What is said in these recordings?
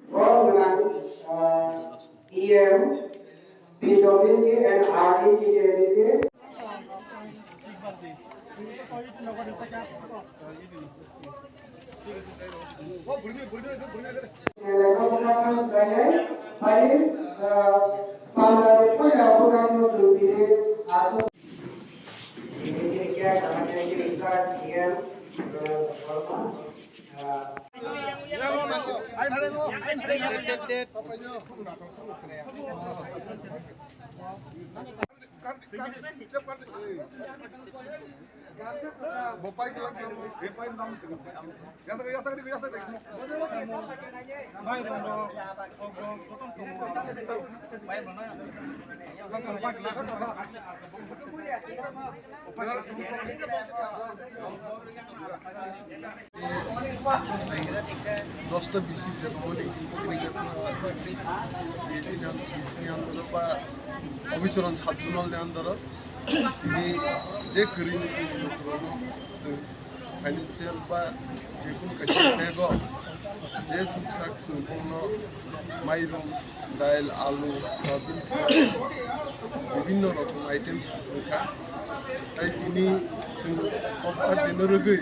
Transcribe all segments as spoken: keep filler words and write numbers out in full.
Borok gwnang, ah, E M, P W D and R D T K D C. Pai, ah, panda de puila bukan musuh bini asuh. Ini sini kia, sama kira kira start, iya. Dosta B C jeto mani sini jeto B C ni, B C ni andaro ba Obichorong sub-zonal ni andaro tini je kwrwini tini lukurogno chwng financial ba jekunu kaisa bag o je chuksa chwng bongno mairum, dail, alu, soyabin, bibinno rokom items wngkha. Tai tini chwng o birthday no rwgwi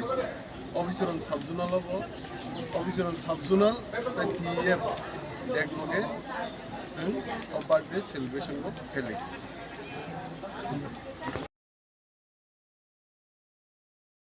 Obichorong sub-zonal o bo, Obichorong sub-zonal tai T F ek loge chwng o birthday celebration bo khelai.